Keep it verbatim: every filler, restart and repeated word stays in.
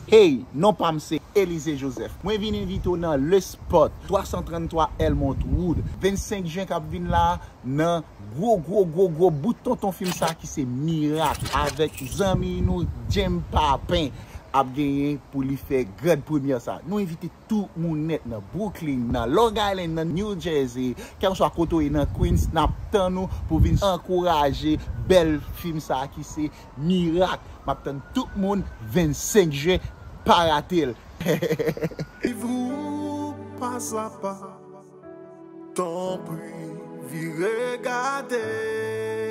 Hey, non pa m se Elize Joseph. Mwen vin envite w nan Le Spot, twa san trann twa Elmont Road, vennsenk jen k ap vin la, nan gwo, gwo, gwo, gwo bout tonton fim sa ki se Mirak, avèk zanmi nou Jem Papin ap genyen pou li fè grand premyè sa. Nou envite tout moun nèt nan Brooklyn, nan Long Island, nan New Jersey, kèlkeswa kote w ye nan Queens, n ap tann ou pou vin ankouraje bèl fim sa ki se Mirak. M ap tann tout moun vennsenk jen, pa rate l. Suiv ou pas à pas, tanpri vire gade.